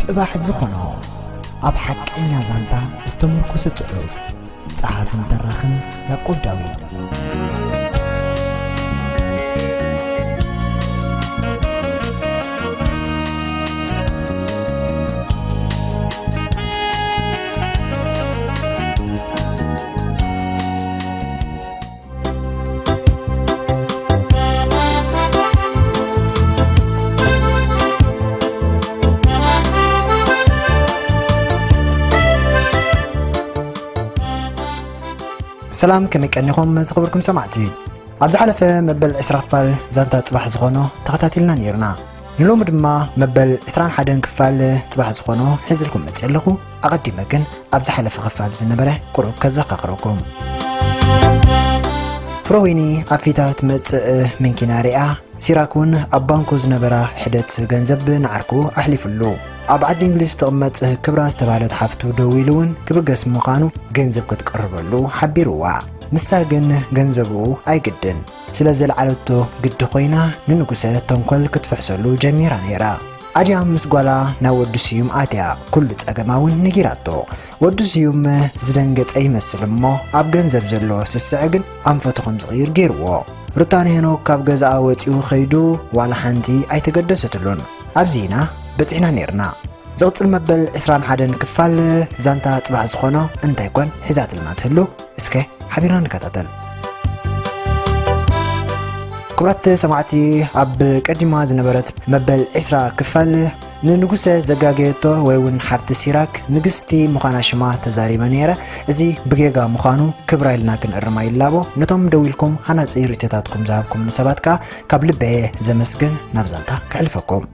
ጽባሕ ዝኾኖ ኣብ ሓቀኛ ዛንታ ዝተመርኮሰ ጽሑፍ። ጸሓፍን ተራኽን ያዕቆብ ዳዊት። ሰላም፣ ከመይ ቀኒኹም ዝኸበርኩም ሰማዕቲ? ኣብ ዝሓለፈ መበል ዕስራ ክፋል ዛንታ ጽባሕ ዝኾኖ ተኸታቲልና ነይርና። ንሎሚ ድማ መበል ዕስራን ሓደን ክፋል ጽባሕ ዝኾኖ ሒዝልኩም መጽእ ኣለኹ። ኣቐዲመ ግን ኣብ ዝሓለፈ ክፋል ዝነበረ ቁሩብ ከዘኻኽረኩም። ፕሮዊኒ ኣብ ፊታ ትመጽእ መኪና ሪኣ፣ ሲራክ እውን ኣብ ባንኮ ዝነበራ ሕደት ገንዘብ ንዓርኩ ኣሕሊፉሉ። ኣብ ዓዲ እንግሊዝ ትቕመጥ ክብራ ዝተባህለት ሓፍቱ ደዊሉ እውን ክብገስ ምዃኑ ገንዘብ ክትቅርበሉ ሓቢርዋ። ንሳ ግን ገንዘቡ ኣይግድን ስለ ዘልዓለቶ ግዲ ኮይና ንንጉሰ ተንኮል ክትፍሕሰሉ ጀሚራ ነይራ። ኣድያም ምስ ጓላ ናብ ወዲ ስዩም ኣትያ ኩሉ ጸገማ እውን ነጊራቶ። ወዲ ስዩም ዝደንገጸ ይመስል እሞ ኣብ ገንዘብ ዘለዎ ስስዐ ግን ኣንፈቱ ከም ዝቕይር ገይርዎ። ሩታ ንሄኖክ ካብ ገዛኣ ወጺኡ ኸይዱ ዋላ ሓንቲ ኣይተገደሰትሉን። ኣብዚ ኢና በጺሕና ነይርና። ዝቕጽል መበል ዕስራን ሓደን ክፋል ዛንታ ጽባሕ ዝኾኖ እንታይ ኮን ሒዛትልና ትህሉ? እስከ ሓቢርና ንከታተል። ክቡራት ሰማዕቲ፣ ኣብ ቀዲማ ዝነበረት መበል ዕስራ ክፋል ንንጉሰ ዘጋገየቶ ወይ እውን ሓብቲ ሲራክ ንግስቲ ምዃና ሽማ ተዛሪበ ነይረ። እዚ ብጌጋ ምዃኑ ክብራ ኢልና ክንእርማ ይላቦ። ነቶም ደዊልኩም ሃናጺ ርእይቶታትኩም ዝሃብኩምኒ ሰባት ከኣ ካብ ልበየ ዘመስግን። ናብ ዛንታ ከሕልፈኩም።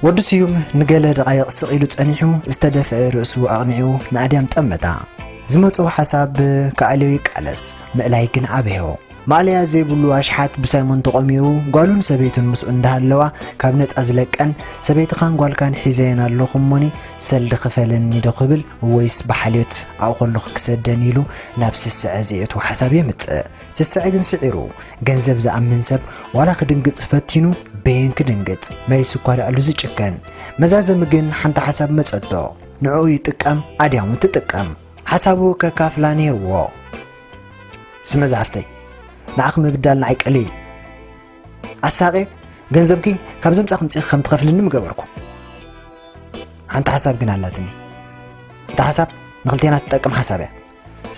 ወዲ ስዩም ንገለ ደቓይቕ ስቕ ኢሉ ጸኒሑ፣ ዝተደፍአ ርእሱ ኣቕኒዑ ንኣድያም ጠመታ። ዝመጾ ሓሳብ ክኣልዮ ይቃለስ፣ ምእላይ ግን ኣበዮ። ማእለያ ዘይብሉ ኣሽሓት ብሳይሞን ተቖሚሩ፣ ጓሉን ሰበይቱን ምስኡ እንዳሃለዋ ካብ ነጻ ዝለቀን፣ ሰበይትኻን ጓልካን ሒዘየን ኣለኹ እሞኒ ሰልዲ ክፈለኒ ዶ ክብል ወይስ ብሓልዮት ኣብኡ ከለኹ ክሰደን ኢሉ ናብ ስስዐ ዘየእትዎ ሓሳብ የምጽእ። ስስዐ ግን ስዒሩ፣ ገንዘብ ዝኣምን ሰብ ዋላ ክድንግጽ ፈቲኑ በየን ክድንግጽ፣ መሊሱ እኳ ደኣሉ ዝጭከን። መዛዘሚ ግን ሓንቲ ሓሳብ መጸቶ፣ ንዕኡ ይጥቀም፣ ኣድያም እውን ትጥቀም። ሓሳቡ ከካፍላ ነይርዎ። ስመ ዝሓፍተይ፣ ንዓኺ ምብዳል ንዓይ ቀሊል እዩ። ኣሳቄ፣ ገንዘብኪ ካብ ዘምጻ ክምጽእ ከም ትኸፍልኒ ምገበርኩ። ሓንቲ ሓሳብ ግን ኣላትኒ። እታ ሓሳብ ንኽልቴና ትጠቅም ሓሳብ እያ።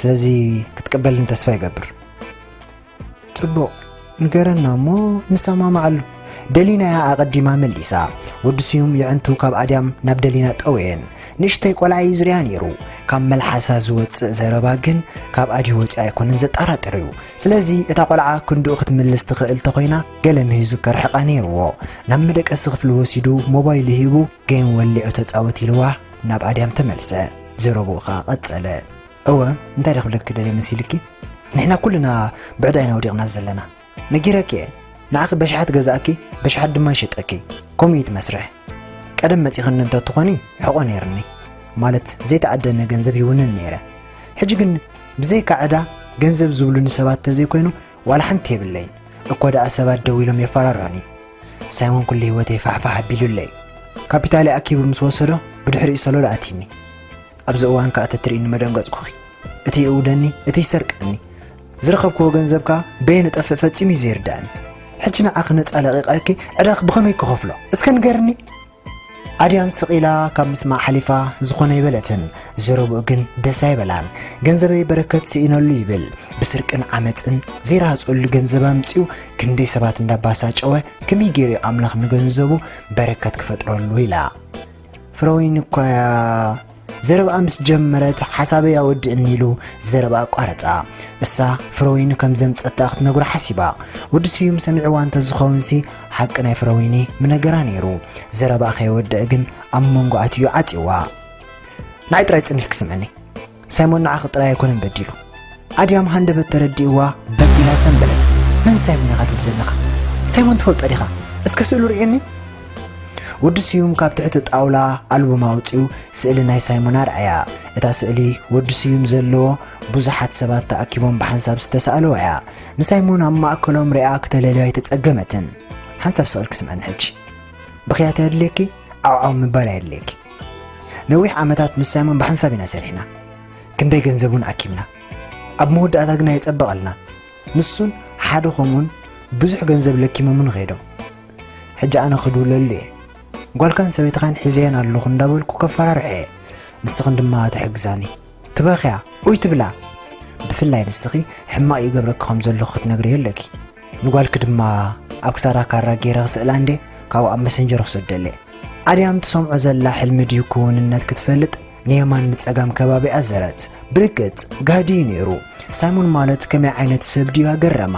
ስለዚ ክትቅበልኒ ተስፋ ይገብር። ጽቡቕ፣ ንገረና እሞ ንሰማማዓሉ። ደሊና እያ ኣቐዲማ መሊሳ። ወዲ ስዩም የዕንቱ ካብ ኣድያም ናብ ደሊና ጠወየን። ንእሽተይ ቆልዓ እዩ ዝሪኣ ነይሩ። ካብ መልሓሳ ዝወጽእ ዘረባ ግን ካብ ኣድዩ ወጺኡ ኣይኮነን፣ ዘጠራጥር እዩ። ስለዚ እታ ቆልዓ ክንድኡ ክትምልስ ትኽእል ተኾይና ገለ ምሂዙ ከርሕቓ ነይርዎ። ናብ መደቀሲ ክፍሊ ወሲዱ ሞባይሉ ሂቡ ጌም ወሊዑ ተጻወት ኢልዋ ናብ ኣድያም ተመልሰ። ዘረብኡ ኸኣ ቀጸለ። እወ፣ እንታይ ደ ክብለኪ ደልየ መሲልኪ? ንሕና ኩልና ብዕዳ ኢና ወዲቕና ዘለና። ነጊረኪ እየ። ንዓኺ በሽሓት ገዛእኪ፣ በሽሓት ድማ ይሸጠኪ። ከምኡ እዩ እቲ መስርሕ። ቀደም መጺኽኒ እንተትኾኒ ሕቖ ነይርኒ። ማለት ዘይተኣደነ ገንዘብ ይውንን ነይረ። ሕጂ ግን ብዘይካ ዕዳ ገንዘብ ዝብሉኒ ሰባት ተዘይኮይኑ ዋላ ሓንቲ የብለይን። እኮ ደኣ ሰባት ደው ኢሎም የፈራርሑኒ። ሳይሞን ኩሉ ህይወተይ ፋሕፋሕ ኣቢሉለይ። ካፒታለይ ኣኪቡ ምስ ወሰዶ ብድሕሪኡ ሰሎሎ ኣትዩኒ። ኣብዚ እዋን ከኣ ተትርእይኒ መደንገጽኩኺ። እቲ ይእውደኒ፣ እቲ ይሰርቀኒ። ዝረኸብክዎ ገንዘብ ከኣ በየን እጠፍእ ፈጺሙ እዩ ዘይርድኣኒ። ሕጂ ንዓኺ ነጻ ለቒቐኪ ዕዳኺ ብኸመይ ክኸፍሎ? እስከ ንገርኒ። ኣድያም ስቕ ኢላ ካብ ምስማዕ ሓሊፋ ዝኾነ ኣይበለትን። ዘረብኡ ግን ደስ ኣይበላን። ገንዘበይ በረከት ስኢነሉ ይብል። ብስርቅን ዓመጽን ዘይረሃጸሉ ገንዘብ ኣምጺኡ ክንደይ ሰባት እንዳባሳጨወ ከመይ ገይሩ እዩ ኣምላኽ ንገንዘቡ በረከት ክፈጥረሉ ኢላ። ፍረወይኒ እኳ እያ ዘረብኣ ምስ ጀመረት፣ ሓሳበይ ኣወድእኒ ኢሉ ዘረብኣ ኣቋረጻ። እሳ ፍረወይኒ ከም ዘምጸታ ክትነግሮ ሓሲባ። ወዲ ስዩም ሰሚዕዋ እንተዝኸውንሲ፣ ሓቂ ናይ ፍረወይኒ ምነገራ ነይሩ። ዘረብኣ ከየወደአ ግን ኣብ መንጎ ኣትዩ ዓጽይዋ። ንዓይ ጥራይ ጽን ኢልኪ ስምዕኒ። ሳይሞን ንዓኺ ጥራይ ኣይኮነን በዲሉ። ኣድያም ሃንደበት ተረዲእዋ በዲላ ሰንበለት። መን ሳይሞን ኢኻ ትብል ዘለኻ? ሳይሞን ትፈልጦ ዲኻ? እስከ ስእሉ ርእየኒ። ወዲ ስዩም ካብ ትሕቲ ጣውላ ኣልቡም ኣውጺኡ ስእሊ ናይ ሳይሞን ኣርኣያ። እታ ስእሊ ወዲ ስዩም ዘለዎ ብዙሓት ሰባት ተኣኪቦም ብሓንሳብ ዝተሳእለዋ እያ። ንሳይሞን ኣብ ማእከሎም ሪኣ ክተለልዮ ኣይተጸገመትን። ሓንሳብ ስቕ ኢልኪ ስምዕኒ ሕጂ። ብኽያት ኣየድልየኪ፣ ዓውዓው ምባል ኣየድልየኪ። ነዊሕ ዓመታት ምስ ሳይሞን ብሓንሳብ ኢና ሰሪሕና። ክንደይ ገንዘብ እውን ኣኪብና። ኣብ መወዳእታ ግና የጸበቐልና። ንሱን ሓደ ከምኡን ብዙሕ ገንዘብ ለኪሞምን ኸይዶም። ሕጂ ኣነ ክድውለሉ እየ። ጓልካን ሰበይትኻን ሒዘየን ኣለኹ እንዳበልኩ ከፈራርሖ እየ። ንስኽን ድማ ትሕግዛኒ። ትበኽያ፣ ኡይ ትብላ። ብፍላይ ንስኺ ሕማቕ ይገብረኪ ከም ዘለኹ ክትነግርዮ ኣለኪ። ንጓልኪ ድማ ኣብ ክሳዳ ካራ ገይረ ክስእላ እንዴ፣ ካብኡ ኣብ መሰንጀር ክሰደለ። ኣድያም ትሰምዖ ዘላ ሕልሚ ድዩ ክውንነት ክትፈልጥ ንየማን ንጸጋም ከባቢኣ ዘረት። ብርግጽ ጋህዲ እዩ ነይሩ። ሳይሞን ማለት ከመይ ዓይነት ሰብ ድዩ ኣገረማ።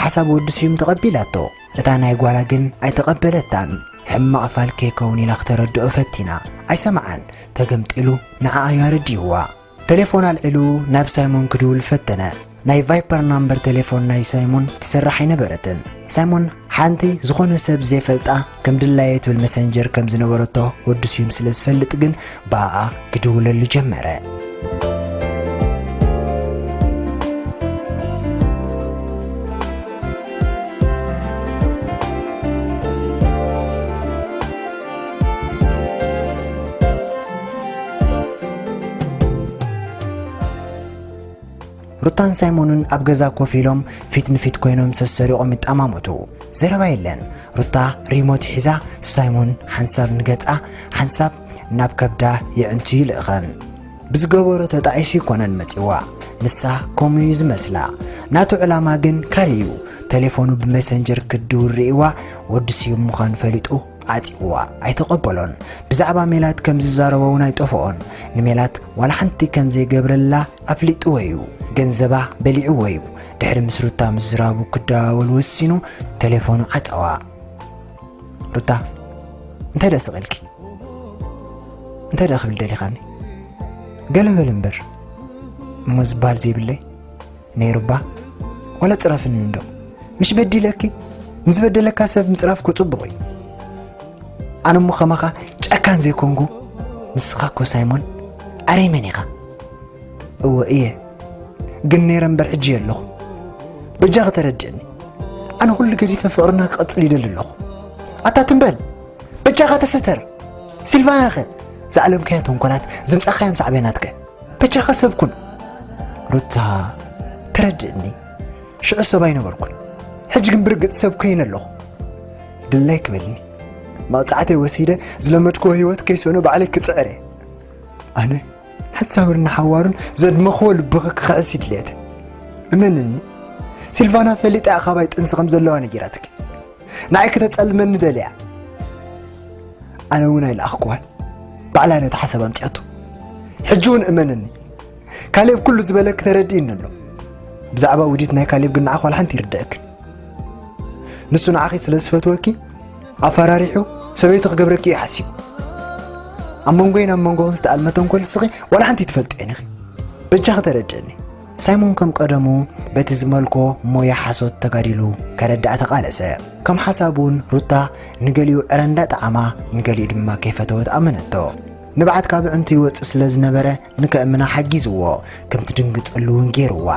ሓሳብ ወዲ ስዩም ተቐቢላቶ። እታ ናይ ጓላ ግን ኣይተቐበለታን። ሕማቕ ፋል ከይከውን ኢላ ክተረድኦ ፈቲና። ኣይሰምዓን። ተገምጢሉ ንዓኣ እዩ ኣረዲእዋ። ቴሌፎን ኣልዒሉ ናብ ሳይሞን ክድውል ፈተነ። ናይ ቫይፐር ናምበር ቴሌፎን ናይ ሳይሞን ትሰርሕ ኣይነበረትን። ሳይሞን ሓንቲ ዝኾነ ሰብ ዘይፈልጣ ከም ድላየ ትብል መሰንጀር ከም ዝነበረቶ ወዲ ስዩም ስለ ዝፈልጥ ግን ብኣኣ ክድውለሉ ጀመረ። ሩታን ሳይሞንን ኣብ ገዛ ኮፍ ኢሎም ፊት ንፊት ኮይኖም ሰሰሪቖም ይጠማመቱ። ዘረባ የለን። ሩታ ሪሞት ሒዛ ሳይሞን ሓንሳብ ንገጻ ሓንሳብ ናብ ከብዳ የዕንቱ ይልእኸን። ብዝገበሮ ተጣዒሱ ይኮነን መጺዋ። ንሳ ከምኡ እዩ ዝመስላ። ናቱ ዕላማ ግን ካልእ እዩ። ቴሌፎኑ ብመሰንጀር ክድውል ርእይዋ ወዲ ስዩም ምዃኑ ፈሊጡ ዓጺዋ። ኣይተቐበሎን። ብዛዕባ ሜላት ከም ዝዛረቦ እውን ኣይጠፍኦን። ንሜላት ዋላ ሓንቲ ከም ዘይገብረላ ኣፍሊጥዎ እዩ። ገንዘባ በሊዕዎ እዩ። ድሕሪ ምስ ሩታ ምዝራቡ ክደዋወል ወሲኑ ቴሌፎኑ ዓጸዋ። ሩታ፣ እንታይ ደኣ ስቕ ኢልኪ? እንታይ ደኣ ክብል ደሊኻኒ? ገለ በል እምበር። እሞ ዝበሃል ዘይብለይ ነይሩባ? ዋላ ጽረፍኒ እንዶ። ምሽ በዲለኪ? ንዝበደለካ ሰብ ምጽራፍ እኮ ጽቡቕ እዩ። ኣነ እሞ ከማኻ ጨካን ዘይኮንኩ፣ ንስኻ እኮ ሳይሞን ኣረመኔ ኢኻ። እወ እየ፣ ግን ነይረ እምበር ሕጂ የለኹ። በጃኺ ተረድእኒ። ኣነ ኩሉ ገዲፈ ፍቕርና ክቐጽል ይደሊ ኣለኹ። ኣታ ትም በል፣ በጃኻ ተሰተር። ሲልቫናኸ? ዝዓለምካዮ ተንኮላት፣ ዘምጻኻዮም ሳዕቤናትከ? በጃኻ ሰብ ኩን። ሩታ፣ ተረድእኒ። ሽዑ ሰብ ኣይነበርኩን። ሕጂ ግን ብርግጽ ሰብ ኮይነ ኣለኹ። ድላይ ክበልኒ። መቕጻዕተይ ወሲደ ዝለመድክዎ ህይወት ከይሰኖ ባዕለይ ክጽዕር እየ። ኣነ ሓንሳብን ንሓዋሩን ዘድመኽዎ ልብኺ ክኽዕስ እዩ ድልየተይ። እመንኒ፣ ሲልቫና ፈሊጣ እያ ካባይ ጥንሲ ከም ዘለዋ ነጊራትኪ። ንዓይ ክተጸልመኒ ደልያ። ኣነ እውን ኣይለኣኽክዋን። ባዕላ ነቲ ሓሳብ ኣምጺኣቶ። ሕጂ እውን እመንኒ። ካሌብ ኩሉ ዝበለኪ ተረዲእኒ ኣሎ። ብዛዕባ ውዲት ናይ ካሌብ ግን ንዓኺ ዋላ ሓንቲ ይርደኣክን። ንሱ ንዓኺ ስለ ዝፈትወኪ ኣፈራሪሑ ሰበይቱ ክገብረኪ እዩ ሓሲቡ። ኣብ መንጎይን ኣብ መንጎኽን ዝተኣልመ ተንኮል ንስኺ ዋላ ሓንቲ ትፈልጥዮ ኢኺ። በጃኺ ተረድእኒ። ሳይሞን ከም ቀደሙ በቲ ዝመልኮ ሞያ ሓሶት ተጋዲሉ ከረድኣ ተቓለሰ። ከም ሓሳቡ እውን ሩታ ንገሊኡ ዕረ እንዳጠዓማ ንገሊኡ ድማ ከይፈተወት ኣመነቶ። ንብዓት ካብ ኣዕንቱ ይወጽእ ስለ ዝነበረ ንከእምና ሓጊዝዎ፣ ከም ትድንግጸሉ እውን ገይርዋ።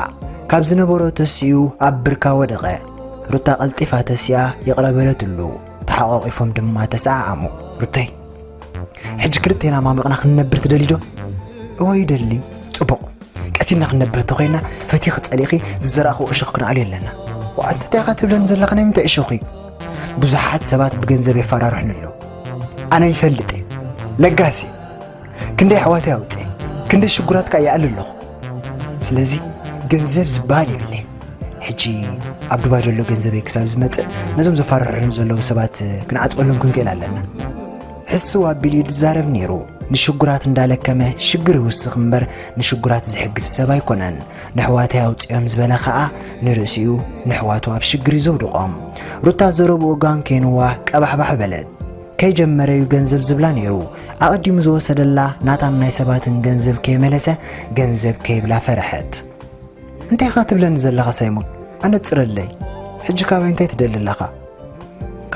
ካብ ዝነበሮ ተሲኡ ኣብ ብርካ ወደቐ። ሩታ ቀልጢፋ ተሲኣ ይቕረ በለትሉ። ተሓቋቒፎም ድማ ተሰዓዓሙ። ሩተይ፣ ሕጂ ክልቴና ማሚቕና ክንነብር ትደሊ ዶ? እወ ይደሊ። ጽቡቕ። ቀሲና ክንነብር እንተኾይና፣ ፈቲኺ ጸሊእኺ ዝዘራእኽዎ እሾኽ ክንኣልዮ ኣለና። ዋእ፣ እንታይ ኢኻ ትብለኒ ዘለኻ? ናይ ምንታይ እሾኽ እዩ? ብዙሓት ሰባት ብገንዘብ የፈራርሑኒ ኣለዉ። ኣነ ይፈልጥ እየ። ለጋሲ። ክንደይ ኣሕዋተይ ኣውፅእ፣ ክንደይ ሽጉራት ከኣ ይኣሊ ኣለኹ። ስለዚ ገንዘብ ዝበሃል የብለይ። ሕጂ ኣብ ዱባይ ዘሎ ገንዘበይ ክሳብ ዝመጽእ ነዞም ዘፋርሑኒ ዘለዉ ሰባት ክንዓጽወሎም ክንክእል ኣለና። ሕስው ኣቢሉ እዩ ዝዛረብ ነይሩ። ንሽጉራት እንዳለከመ ሽግር ይውስኽ እምበር ንሽጉራት ዝሕግዝ ሰብ ኣይኮነን። ነሕዋተይ ኣውፅኦም ዝበለ ኸኣ ንርእሲኡ ነሕዋቱ ኣብ ሽግር እዩ ዘውድቖም። ሩታ ዘረብኡ ጋን ከይንዋ ቀባሕባሕ በለት። ከይጀመረ እዩ ገንዘብ ዝብላ ነይሩ። ኣቐዲሙ ዝወሰደላ ናታን ናይ ሰባትን ገንዘብ ከይመለሰ ገንዘብ ከይብላ ፈርሐት። እንታይ ኢኻ ትብለኒ ዘለኻ ሳይሞን? ኣነጽረለይ። ሕጂ ካባይ እንታይ ትደሊ ኣለኻ?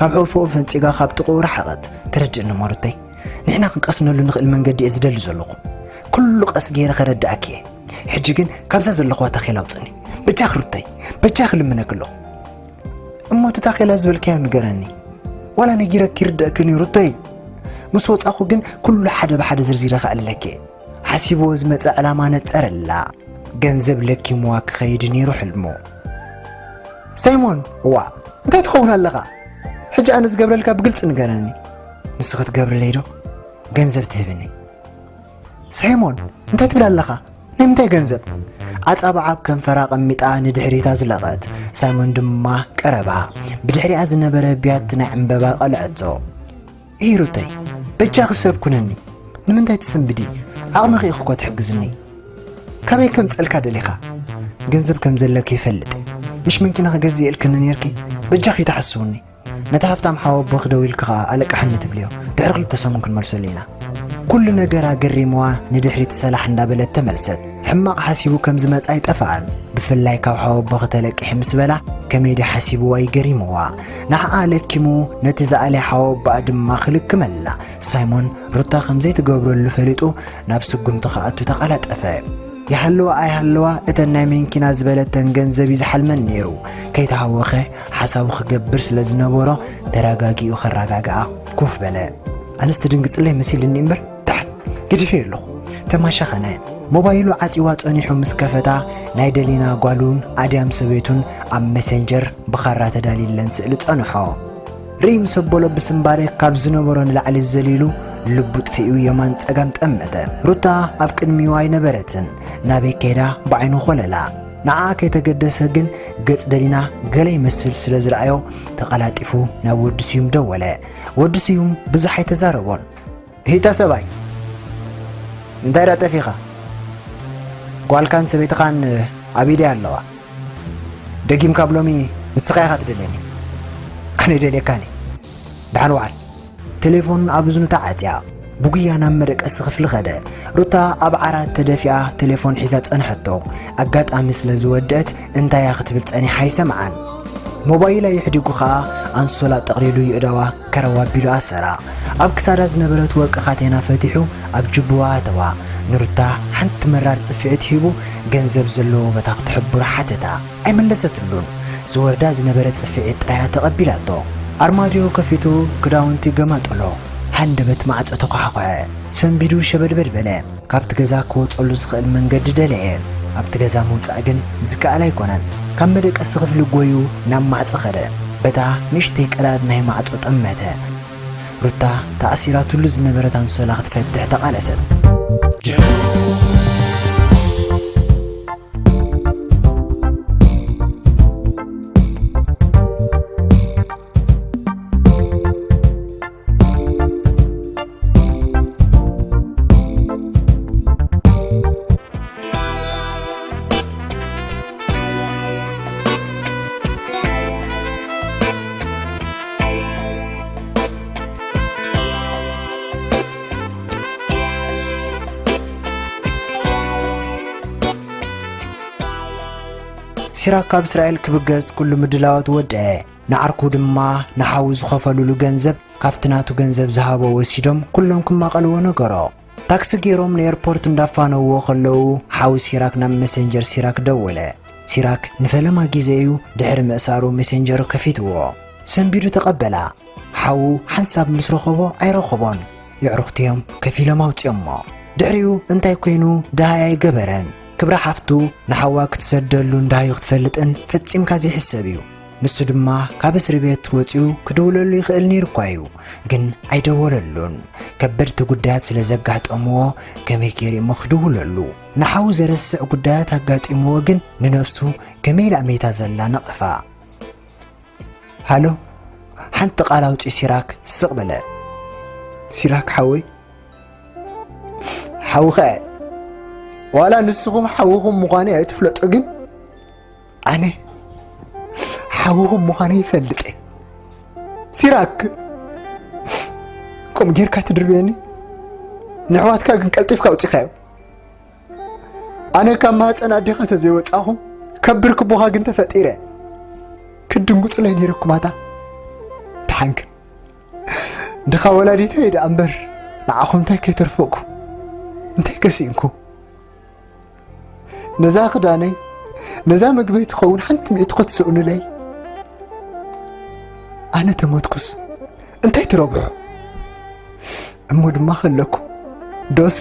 ካብ ሕቕፍኡ ፈንጺጋ ካብ ጥቕኡ ረሓቐት። ተረድእኒ እሞ ሩተይ፣ ንሕና ክንቀስነሉ ንኽእል መንገዲ እየ ዝደሊ ዘለኹ። ኩሉ ቀስ ገይረ ከረድኣኪ እየ። ሕጂ ግን ካብዛ ዘለኹዋ ታኼላ ኣውጽኒ። በጃኺ ሩተይ፣ በጃኺ ልምነኪ ኣለኹ። እሞ እቲ ታኼላ ዝበልካዮ ንገረኒ። ዋላ ነጊረኪ ይርደእክን እዩ ሩተይ። ምስ ወጻኹ ግን ኩሉ ሓደ ብሓደ ዘርዚረ ከዕልለኪ እየ። ሓሲብዎ ዝመጸ ዕላማ ነጸረላ። ገንዘብ ለኪምዋ ክኸይድ ነይሩ ሕልሙ። ሳይሞን፣ እዋ፣ እንታይ ትኸውን ኣለኻ? ሕጂ ኣነ ዝገብረልካ ብግልጺ ንገረኒ። ንስኺ ትገብርለይ ዶ? ገንዘብ ትህብኒ። ሳይሞን፣ እንታይ ትብል ኣለኻ? ናይ ምንታይ ገንዘብ? ኣጻብዓ ኣብ ከንፈራ ኣቐሚጣ ንድሕሪት ኣዝለቐት። ሳይሞን ድማ ቀረባ። ብድሕሪኣ ዝነበረ ብያቲ ናይ ዕምበባ ቀልዐቶ። እሂ ሩተይ፣ በጃኺ ሰብ ኩነኒ። ንምንታይ ትስንብዲ? ዓቕምኺ ኢኺ እኮ ትሕግዝኒ። ካበይ ከምጸልካ ደሊኻ? ገንዘብ ከም ዘለኪ ይፈልጥ። ምሽ መኪና ክገዝእልክኒ ነይርኪ? በጃኺ ተሓስውኒ። ነቲ ሃፍታም ሓወቦኺ ደዊልኪ ኸኣ ኣለቃሕኒ ትብልዮ። ድሕሪ ክልተ ሰሙን ክንመልሰሉ ኢና። ኩሉ ነገራ ገሪምዋ ንድሕሪት ሰላሕ እንዳበለት ተመልሰት። ሕማቕ ሓሲቡ ከም ዝመጽኣ ኣይጠፍኣን። ብፍላይ ካብ ሓወቦኺ ተለቂሒ ምስ በላ ከመይ ድዩ ሓሲብዋ እዩ ገሪምዋ። ንዓኣ ለኪሙ ነቲ ዝኣለየ ሓወቦኣ ድማ ክልክመላ። ሳይሞን ሩታ ከም ዘይትገብረሉ ፈሊጡ ናብ ስጉምቲ ክኣቱ ተቐላጠፈ። ይሃልዋ ኣይሃልዋ እተን ናይ መኪና ዝበለተን ገንዘብ እዩ ዝሓልመን ነይሩ። ከይተሃወኸ ሓሳቡ ክገብር ስለ ዝነበሮ ተረጋጊኡ ከረጋግኣ ኮፍ በለ። ኣነስ ትድንግጽለይ መሲልኒ እምበር ደሓን ገዲፈዮ ኣለኹ። ተማሻኸነ። ሞባይሉ ዓጺዋ ጸኒሑ ምስ ከፈታ ናይ ደሊና ጓሉን ኣድያም ሰበይቱን ኣብ መሰንጀር ብኻራ ተዳልዩለን ስእሊ ጸንሖ። ርእይ ምስ ኣበሎ ብስምባደ ካብ ዝነበሮ ንላዕሊ ዘሊሉ ልቡ ጥፊኡ የማን ጸጋም ጠመተ። ሩታ ኣብ ቅድሚኡ ኣይነበረትን። ናበይ ከይዳ ብዓይኑ ኾለላ። ንዓኣ ከይተገደሰ ግን ገጽ ደሊና ገለ ይመስል ስለ ዝረኣዮ ተቐላጢፉ ናብ ወዲ ስዩም ደወለ። ወዲ ስዩም ብዙሕ ኣይተዛረቦን። ሂታ ሰብኣይ፣ እንታይ ደኣ ጠፊኻ? ጓልካን ሰበይትኻን ኣበይ ድያ ኣለዋ? ደጊም ካብ ሎሚ ንስኻ ኢኻ ትደልየኒ። ኣነ ይደልየካን እየ። ደሓን ውዓል። ቴሌፎን ኣብ እዝኑ ተዓጽያ። ብጉያ ናብ መደቀሲ ክፍሊ ኸደ። ሩታ ኣብ ዓራት ተደፊኣ ቴሌፎን ሒዛ ጸንሐቶ። ኣጋጣሚ ስለ ዝወደአት እንታይ እያ ክትብል ጸኒሓ ኣይሰምዓን። ሞባይላ የሕዲጉ ኸኣ ኣንሶላ ጠቕሊሉ የእዳዋ ከረው ኣቢሉ ኣሰራ። ኣብ ክሳዳ ዝነበረት ወርቂ ካቴና ፈቲሑ ኣብ ጅቡዋ ኣተዋ። ንሩታ ሓንቲ መራር ጽፍዒት ሂቡ ገንዘብ ዘለዎ ቦታ ክትሕብሮ ሓተታ። ኣይመለሰትሉን። ዝወርዳ ዝነበረ ጽፍዒት ጥራያ ተቐቢላቶ። ኣርማድዮ ከፊቱ ክዳውንቲ ገማጠሎ። ሃንደበት ማዕጾ ተኳሕኮሐ። ሰንቢዱ ሸበድበድ በለ። ካብቲ ገዛ ክወጸሉ ዝኽእል መንገዲ ደለየ። ኣብቲ ገዛ ምውጻእ ግን ዝከኣል ኣይኮነን። ካብ መደቀሲ ክፍሊ ጎዩ ናብ ማዕጾ ኸደ። በታ ንእሽተይ ቀዳድ ናይ ማዕጾ ጠመተ። ሩታ ተኣሲራትሉ ዝነበረት ኣንሶላ ክትፈትሕ ተቓለሰት። ሲራክ ካብ እስራኤል ክብገስ ኩሉ ምድላዋት ወድአ። ንዓርኩ ድማ ንሓዉ ዝኸፈሉሉ ገንዘብ ካብቲ ናቱ ገንዘብ ዝሃቦ ወሲዶም ኩሎም ክማቐልዎ ነገሮ። ታክሲ ገይሮም ንኤርፖርት እንዳፋነውዎ ከለዉ ሓዉ ሲራክ ናብ መሰንጀር ሲራክ ደወለ። ሲራክ ንፈለማ ግዜ እዩ ድሕሪ ምእሳሩ መሰንጀር ከፊትዎ። ሰንቢዱ ተቐበላ። ሓዉ ሓንሳብ ምስ ረኸቦ ኣይረኸቦን። የዕሩኽቲ እዮም ከፊሎም ኣውጺኦሞ። ድሕሪኡ እንታይ ኮይኑ ደሃይ ኣይገበረን። ክብራ ሓፍቱ ንሓዋ ክትሰደሉ እንዳሃዩ ክትፈልጥን ፈጺምካ ዘይሕሰብ እዩ። ንሱ ድማ ካብ እስሪ ቤት ወጺኡ ክድውለሉ ይኽእል ነይሩ እኳ እዩ፣ ግን ኣይደወለሉን። ከበድቲ ጉዳያት ስለ ዘጋጠምዎ ከመይ ገይሩ እሞ ክድውለሉ? ንሓዉ ዘረስዕ ጉዳያት ኣጋጢምዎ ግን ንነብሱ ከመይ ኢላ መይታ ዘላ ነቐፋ። ሃሎ፣ ሓንቲ ቃል ኣውጺኡ ሲራክ ስቕ በለ። ሲራክ ሓወይ፣ ሓውኻ እየ። ዋላ ንስኹም ሓውኹም ምዃነይ ኣይትፍለጡ፣ ግን ኣነ ሓውኹም ምዃነይ ይፈልጥ እየ። ሲራክ፣ ከምኡ ጌርካ ትድርብየኒ? ንኣሕዋትካ ግን ቀልጢፍካ ኣውጺኻዮም። ኣነ ካብ ማህፀን ኣዴኻ ተዘይወፃኹ ከብር ክቦኻ ግን ተፈጢረ። ክትድንጉፁለይ ነይርኩም ኣታ። ድሓ ሓንክን ድኻ ወላዲተይ ደኣ እምበር ንዓኹም እንታይ ከይተርፈኩ እንታይ ከሲእንኩ ነዛ ክዳነይ ነዛ ምግበይ ትኸውን ሓንቲ ሚእቲ ክትስእኑለይ ኣነ ተሞትኩስ እንታይ ትረብሑ እሞ ድማ ከለኩ ዶስ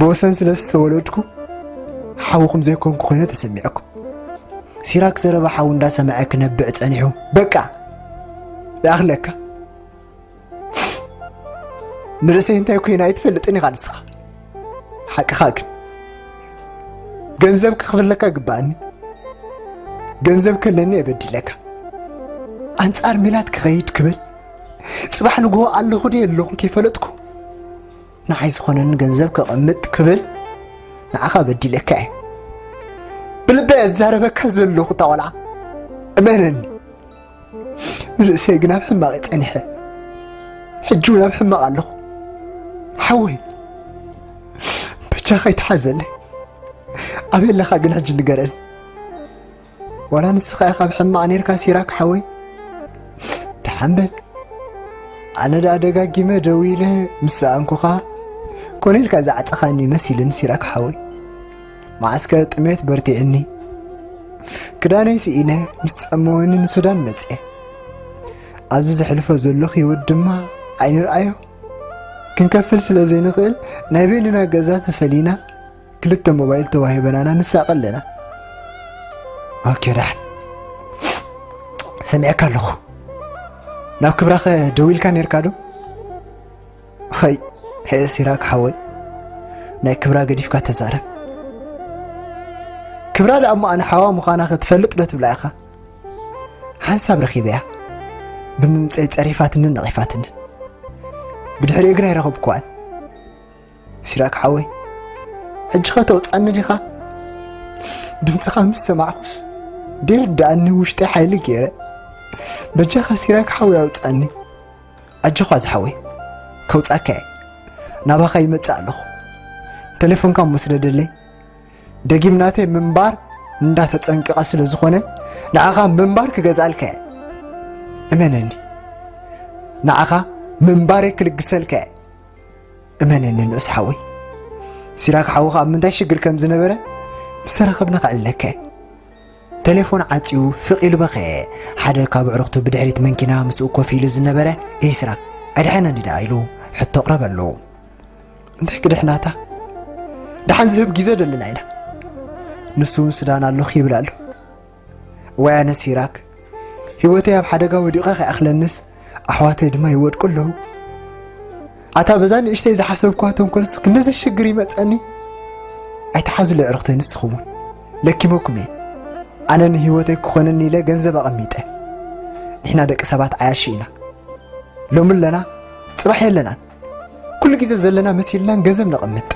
ብወሰን ስለ ዝተወለድኩ ሓውኹም ዘይኮንኩ ኮይነ ተሰሚዐኩም ሲራክ ዘረባ ሓው እንዳሰምዐ ክነብዕ ጸኒሑ በቃ ይኣኽለካ ንርእሰይ እንታይ ኮይነ ኣይትፈልጥን ኢኻ ንስኻ ሓቅኻ ግን ገንዘብ ክኽፍለካ ይግባኣኒ ገንዘብ ከለኒ የበዲለካ ኣንጻር ሚላት ክኸይድ ክብል ጽባሕ ንግሆ ኣለኹ ዶ የለኹ ከይፈለጥኩ ንዓይ ዝኾነኒ ገንዘብ ከቐምጥ ክብል ንዓኻ በዲለካ እየ ብልበይ ኣዛረበካ ዘለኹ እታ ቆልዓ እመነኒ ንርእሰይ ግን ኣብ ሕማቕ እየ ጸኒሐ ሕጂ እውን ኣብ ሕማቕ ኣለኹ ሓወይ በጃኻ ይትሓዘለይ ኣበይ ኣለኻ ግን ሕጂ ንገረኒ ዋላ ንስኻ ኢኻ ኣብ ሕማቕ ኔርካ ሲራክ ሓወይ ደሓን በል ኣነ ደኣ ደጋጊመ ደዊለ ምስ ሰኣንኩኻ ኮነ ኢልካ ዝዓጸኻኒ መሲልኒ ሲራክ ሓወይ መዓስከር ጥሜት በርቲዕኒ ክዳነይ ስኢነ ምስ ጸመወኒ ንሱዳን መጽየ ኣብዚ ዘሕልፎ ዘለኹ ህይወት ድማ ኣይንርኣዮ ክንከፍል ስለ ዘይንኽእል ናይ በይንና ገዛ ተፈሊና ክልተ ሞባይል ተዋሂበናና ንሳቐ ኣለና ኦኬ ዳሕን ሰሚዐካ ኣለኹ ናብ ክብራኸ ደዊልካ ነርካ ዶ ሃይ ሄ ሲራክ ሓወይ ናይ ክብራ ገዲፍካ ተዛረብ ክብራ ደኣ እሞ ኣነ ሓዋ ምዃና ክትፈልጥ ዶ ትብላ ኢኻ ሓንሳብ ረኺበያ ብምምፀይ ፀሪፋትንን ነቒፋትንን ብድሕሪኡ ግን ኣይረኸብኩዋን ሲራክ ሓወይ ሕጂ ኸ ተውፃኒ ዲኻ ድምፅኻ ምስ ሰማዕኩስ ደይርድኣኒ ውሽጢ ሓይሊ ገይረ በጃኻ ሲራክ ሓወይ ኣውፃኒ ኣጆኻ ዝሓወይ ከውፃካ እየ ናባኻ ይመፅእ ኣለኹ ተሌፎንካ እሞ ስደደለይ ደጊም ናተይ ምንባር እንዳተፀንቀቐ ስለ ዝኾነ ንዓኻ ምንባር ክገዝኣልካ እየ እመነኒ ንዓኻ ምንባረይ ክልግሰልካ እየ እመነኒ ንኡስ ሓወይ ሲራክ ሓውኻ ኣብ ምንታይ ሽግር ከም ዝነበረ ምስ ተራኸብና ከዕልለካ እየ ተሌፎን ዓጽዩ ፍቕ ኢሉ በኸየ። ሓደ ካብ ኣዕሩኽቱ ብድሕሪት መንኪና ምስኡ ኮፍ ኢሉ ዝነበረ፣ "እይ ስራክ፣ ኣይድሓነን ድኣ?" ኢሉ ሕቶ ኣቕረበሉ። "እንታይ ክድሕናታ? ደሓን ዝህብ ግዜ ደለና ኢና። ንሱ እውን ሱዳን ኣለኹ ይብል ኣሎ። እዋይ ኣነ ሲራክ፣ ህይወተይ ኣብ ሓደጋ ወዲቑ ከይኣኽለንስ ኣሕዋተይ ድማ ይወድቁ ኣለዉ። ኣታ በዛ ንእሽተይ ዝሓሰብኩዋ ተንኮልስ ክንደዚ ሽግር ይመጸኒ? ኣይትሓዙለይ ኣዕሩኽተይ ንስኹም እውን። ለኪመኩም እየ። ኣነ ንህይወተይ ክኾነኒ ኢለ ገንዘብ ኣቐሚጠ። ንሕና ደቂ ሰባት ዓያሹ ኢና። ሎሚ ኣለና፣ ጽባሕ የለናን። ኩሉ ግዜ ዘለና መሲልናን ገንዘብ ነቐምጥ።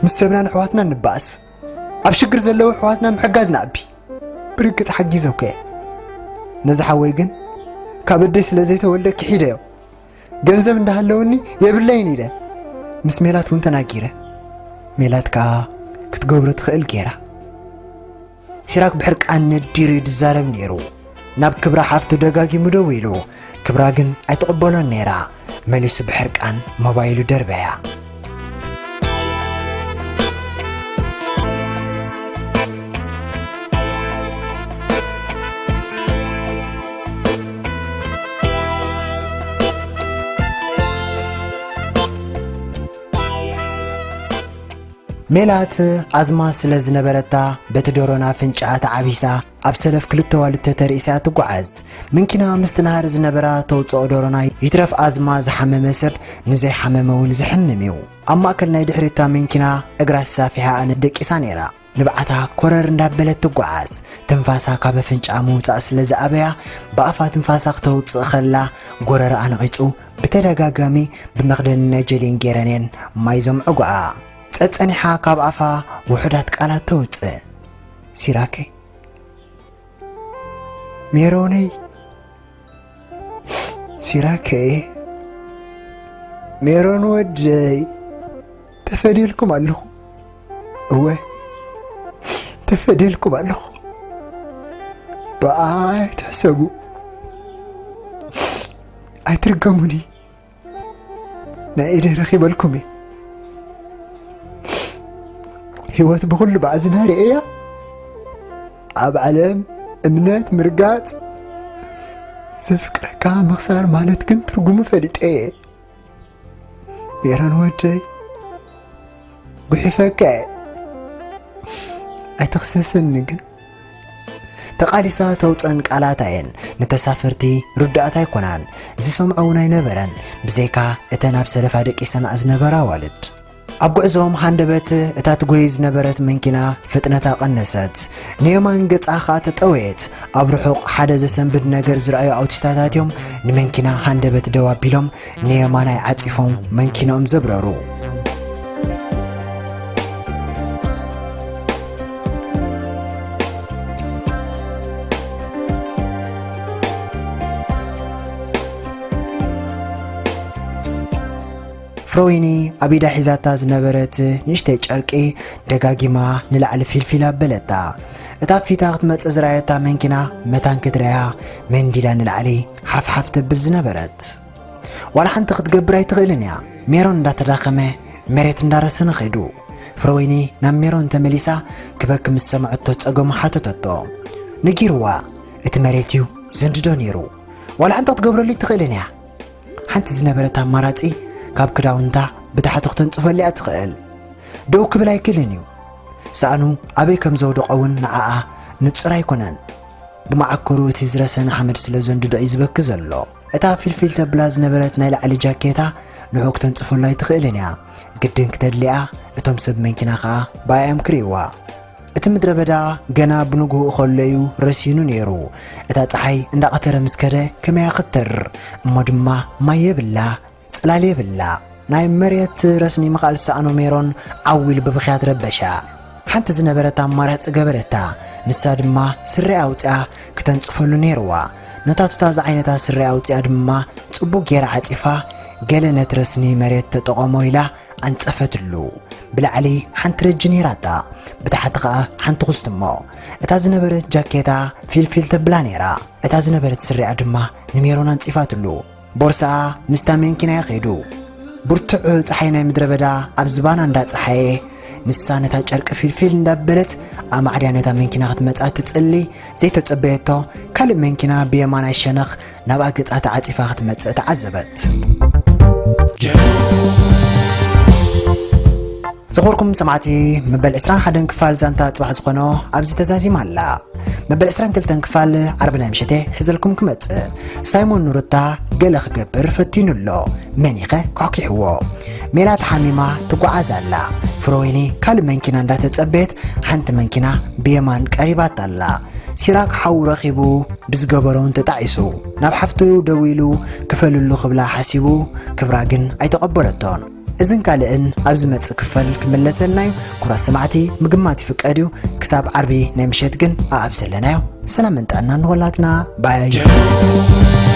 ምስ ሰብናን ኣሕዋትናን ንበኣስ። ኣብ ሽግር ዘለዉ ኣሕዋትና ምሕጋዝ ንኣቢ። ብርግጽ ሓጊዘኩ እየ። ነዚ ሓወይ ግን ካብ ኣደይ ስለ ዘይተወልደ ክሒደዮ። ገንዘብ እንዳሃለወኒ የብለይን ኢለ ምስ ሜላት እውን ተናጊረ። ሜላት ከኣ ክትገብሮ ትኽእል ገይራ። ሲራክ ብሕርቃን ነዲሩ እዩ ዝዛረብ ነይሩ። ናብ ክብራ ሓፍቱ ደጋጊሙ ደዊሉ። ክብራ ግን ኣይትቕበሎን ነይራ። መሊሱ ብሕርቃን ሞባይሉ ደርበያ። ሜላት ኣዝማ ስለ ዝነበረታ፣ በቲ ደሮና ኣፍንጫኣ ተዓቢሳ፣ ኣብ ሰለፍ ክልተ ኣዋልድ ተተርኢሳ እያ ትጓዓዝ። መንኪና ምስቲ ናህሪ ዝነበራ ተውጽኦ ደሮና፣ ይትረፍ ኣዝማ ዝሓመመ ሰብ ንዘይሓመመ እውን ዘሕምም እዩ። ኣብ ማእከል ናይ ድሕሪት እታ መንኪና እግራ ተሳፊሓ ኣነ ደቂሳ ነይራ። ንብዓታ ኮረር እንዳበለት ትጓዓዝ። ትንፋሳ ካብ ኣፍንጫኣ ምውጻእ ስለ ዝኣበያ፣ ብኣፋ ትንፋሳ ክተውጽእ ከላ፣ ጎረረኣ ነቒጹ፣ ብተደጋጋሚ ብመኽደኒ ናይ ጀሊን ጌረን እየን ማይ ዘምዕጓኣ። ጸጸኒሓ ካብ ኣፋ ውሑዳት ቃላት ተውጽእ። "ሲራከይ፣ ሜሮነይ፣ ሲራከይ፣ ሜሮን ወደይ፣ ተፈድየልኩም ኣለኹ። እወ፣ ተፈድየልኩም ኣለኹ። ብኣይ ትሕሰቡ። ኣይትርገሙኒ። ናይ ኢደይ ረኺበልኩም እየ። ህይወት ብኹሉ ባእዝና ርእያ፣ ኣብ ዓለም እምነት ምርጋጽ፣ ዘፍቅረካ ምኽሳር ማለት ግን ትርጉሙ ፈሊጠ እየ። ሜሮን ወደይ፣ ጉሒፈካ እየ። ኣይትኽሰሰኒ ግን። ተቓሊሳ ተውፀን ቃላት ኣየን ንተሳፈርቲ ርዳእት ኣይኮናን። ዝሰምዖ እውን ኣይነበረን፣ ብዘይካ እተን ኣብ ሰለፋ ደቂሰንኣ ዝነበራ ኣዋልድ። ኣብ ጉዕዞኦም ሃንደበት እታ ትጎይ ዝነበረት መንኪና ፍጥነታ ቀነሰት። ንየማን ገጻ ኸኣ ተጠወየት። ኣብ ርሑቕ ሓደ ዘሰንብድ ነገር ዝረኣዩ ኣውቲስታታት እዮም ንመንኪና ሃንደበት ደው ኣቢሎም ንየማናይ ዓጺፎም መንኪንኦም ዘብረሩ። ፍሮዊኒ ኣብ ኢዳ ሒዛታ ዝነበረት ንእሽተይ ጨርቂ ደጋጊማ ንላዕሊ ፊልፊል ኣበለታ። እታ ኣብ ፊታ ክትመጽእ ዝረኣየታ መንኪና መታን ክትርእያ መንዲላ ንላዕሊ ሓፍሓፍ ተብል ዝነበረት። ዋላ ሓንቲ ክትገብር ኣይትኽእልን እያ። ሜሮን እንዳተዳኸመ መሬት እንዳረሰነ ኸይዱ። ፍሮዊኒ ናብ ሜሮን ተመሊሳ ክበኪ ምስ ሰምዐቶ ጸገሙ ሓተተቶ። ነጊርዋ፣ እቲ መሬት እዩ ዘንድዶ ነይሩ። ዋላ ሓንቲ ክትገብረሉ ኣይትኽእልን እያ። ሓንቲ ዝነበረት ኣማራጺ ካብ ክዳውንታ ብታሕቲ ክተንጽፈሉ እያ ትኽእል። ደው ክብል ኣይክእልን እዩ። ሳእኑ ኣበይ ከም ዘውደቖ እውን ንዓኣ ንጹር ኣይኮነን። ብመዓኮሩ እቲ ዝረሰነ ሓመድ ስለ ዘንድዶ እዩ ዝበኪ ዘሎ። እታ ፊልፊል ተብላ ዝነበረት ናይ ላዕሊ ጃኬታ ንዑ ክተንጽፈሉ ኣይትኽእልን እያ። ግድን ክተድልያ፣ እቶም ሰብ መንኪና ኸኣ ብኣይ እዮም ክርእይዋ። እቲ ምድረ በዳ ገና ብንግሆኡ ከሎ እዩ ረሲኑ ነይሩ። እታ ጸሓይ እንዳቐተረ ምስ ከደ ከመያ ክትተር፣ እሞ ድማ ማይ የብላ፣ ጽላል የብላ። ናይ መሬት ረስኒ ምኽኣል ዝሰኣኖ ሜሮን ዓው ኢሉ ብብኽያት ረበሻ። ሓንቲ ዝነበረት ኣማራጺ ገበረታ። ንሳ ድማ ስረ ኣውጺኣ ክተንጽፈሉ ነይርዋ። ነታ ቱታ ዝዓይነታ ስረ ኣውጺኣ ድማ ጽቡቕ ጌራ ዓጺፋ፣ ገለ ነቲ ረስኒ መሬት ተጠቐሞ ኢላ ኣንጸፈትሉ። ብላዕሊ ሓንቲ ረጂ ነይራታ፣ ብታሕቲ ኸኣ ሓንቲ ኩስትሞ። እታ ዝነበረት ጃኬታ ፊልፊል ተብላ ነይራ። እታ ዝነበረት ስሪኣ ድማ ንሜሮን ኣንጺፋትሉ። ቦርሳኣ ምስታ መንኪና እዩ ኸይዱ። ብርቱዕ ጸሓይ ናይ ምድረ በዳ ኣብ ዝባና እንዳጸሓየ፣ ንሳ ነታ ጨርቂ ፊልፊል እንዳበለት ኣማዕድያ ነታ መንኪና ክትመጻ ትጽሊ። ዘይተጸበየቶ ካልእ መንኪና ብየማናይ ሸነኽ ናብኣ ገጻ ተዓጺፋ ክትመጽእ ተዓዘበት። ዝኸበርኩም ሰማዕቲ፣ መበል ዕስራን ሓደን ክፋል ዛንታ ጽባሕ ዝኾኖ ኣብዚ ተዛዚማ ኣላ። መበል ዕስራን ክልተን ክፋል ዓርቢ ናይ ምሸቴ ሒዘልኩም ክመጽእ። ሳይሞን ንሩታ ገለ ክገብር ፈቲኑ ኣሎ። መኒኸ ኳኪሕዎ። ሜላ ተሓሚማ ትጓዓዝ ኣላ። ፍሮዌኒ ካልእ መንኪና እንዳተጸበየት ሓንቲ መንኪና ብየማን ቀሪባታ ኣላ። ሲራክ ሓዉ ረኺቡ ብዝገበሮን ተጣዒሱ። ናብ ሓፍቱ ደዊሉ ክፈልሉ ክብላ ሓሲቡ፣ ክብራ ግን ኣይተቐበለቶን። እዝን ካልእን ኣብ ዝመጽእ ክፈል ክምለሰልና እዩ። ክቡራት ሰማዕቲ፣ ምግማት ይፍቀድ እዩ። ክሳብ ዓርቢ ናይ ምሸት ግን ኣኣብሰለናዮ። ሰላምን ጥዕናን ንኹላትና። ባይ።